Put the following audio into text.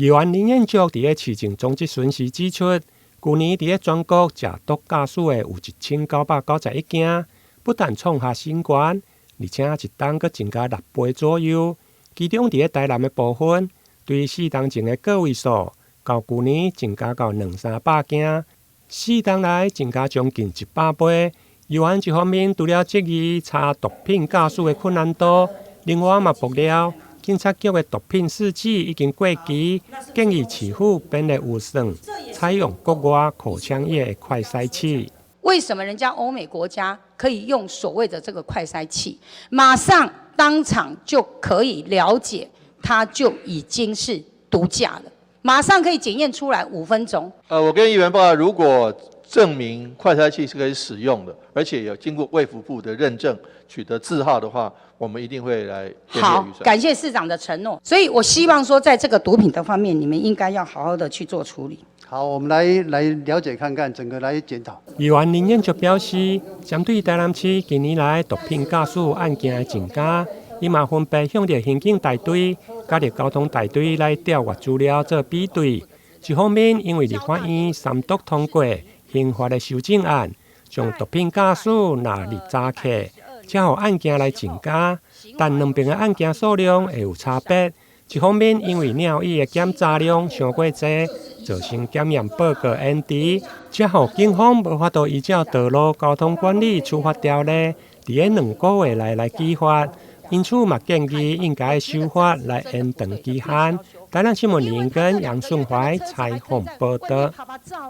議員林彥卓佇咧市政總質詢時指出，舊年佇咧全國食毒駕駛的有1991件，不但創下新高，而且一冬閣增加6倍左右。其中佇咧台南的部分，對4冬前的個位數，較舊年增加到兩三百件，4冬來增加將近100倍。議員一方面除了質疑查毒品駕駛的困難度，另外嘛爆料，警察局的毒品試劑已經過期，建議市府編列預算，採用國外口腔液的快篩器。為什麼人家歐美國家可以用所謂的這個快篩器，馬上當場就可以了解，它就已經是毒駕了，馬上可以檢驗出來5分鐘。我跟議員報告，如果證明快篩器是可以使用的，而且有經過衛福部的認證，取得字號的話，我們一定會來編列好預算。感謝市長的承諾。所以我希望說，在這個毒品的方面，你們應該要好好的去做處理。好，我們來了解看看，整個來檢討。議員林彥卓表示，針對台南市近年來毒品駕駛案件的增加，伊嘛分別向著刑警大隊、佮著交通大隊來調閱資料做比對。一方面，因為立法院三讀通過刑法的修正案，將毒品駕駛納入查課，才予案件來增加。但兩邊的案件數量會有差別。一方面，因為尿液的檢查量傷過濟，造成檢驗報告延遲，才予警方無法度依照道路交通管理處罰條例，佇咧2個月內來舉發。因此嘛建議應該修法來延長期限。台南新聞林根楊順懷採訪報道。